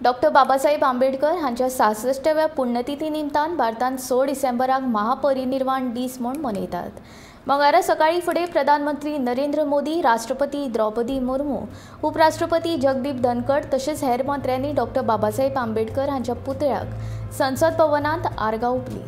Doctor Babasaheb Ambedkar हांच्या 66व्या पुण्यतिथी निमतान भारतांत 6 डिसेंबराक महापरिनिर्वाण दीस म्हूण मनयतात. मंगळारा सकाळी फुडें प्रधानमंत्री नरेंद्र मोदी, राष्ट्रपती द्रौपदी मुर्मू, उपराष्ट्रपती जगदीप धनखड तशेंच हेर मंत्र्यांनी डॉक्टर बाबासाहेब आंबेडकर हांच्या पुतळ्याक संसद भवनांत आर्गां ओंपली.